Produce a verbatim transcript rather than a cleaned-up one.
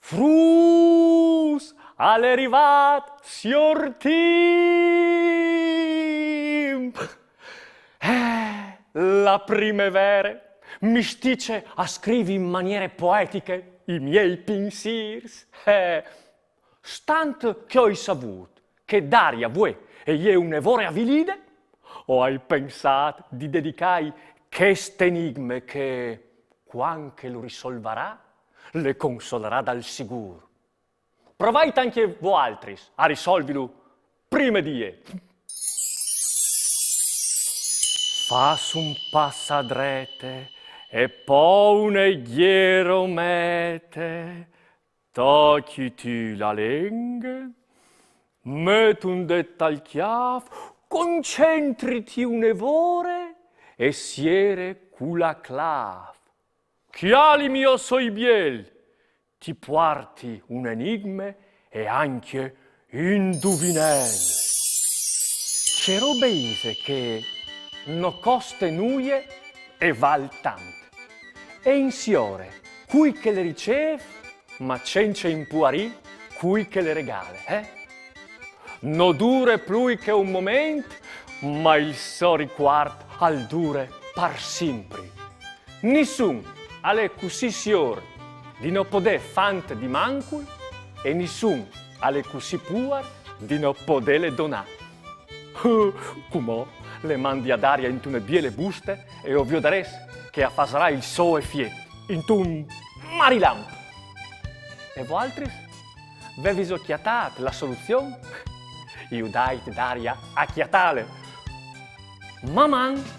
Fruts, al è rivât siôr Timp! Eh, la primevere mi stice a scrivi in maniere poetiche i miei pinsîrs. Eh, stant che o ai savût che Daria vuê e je une vore avilide, o ai pensât di dedicâi chest enigme che, cuant che lu risolvarà, le consolarà dal sigûr. Provait ancje voaltris a risolvilu prime di jê. Fâs un pas a drete e po une gjiromete, tocjiti la lenghe, met un dêt tal cjâf, concentriti une vore e siere cu la clâf. Cjalimi, o soi biel, ti puarti un enigme e ancje induvinel. Ce robe ise che no coste nuie e e vâl tant. E insiore cui che le ricêf, ma cence impuarî cui che le regale, eh? No dure plui che un moment, ma il so ricuart al dure par simpri. Nissun al è cussì siôr di no podê fânt di mancul e nissun al è cussì puar di no podêle donâ. Cumò le mandi a Daria intune biele buste e o viodarês che e fasarà il so efiet intun marilamp. E voaltris? Vêviso cjatât la soluzion? Judait Daria a cjatâle. Maman!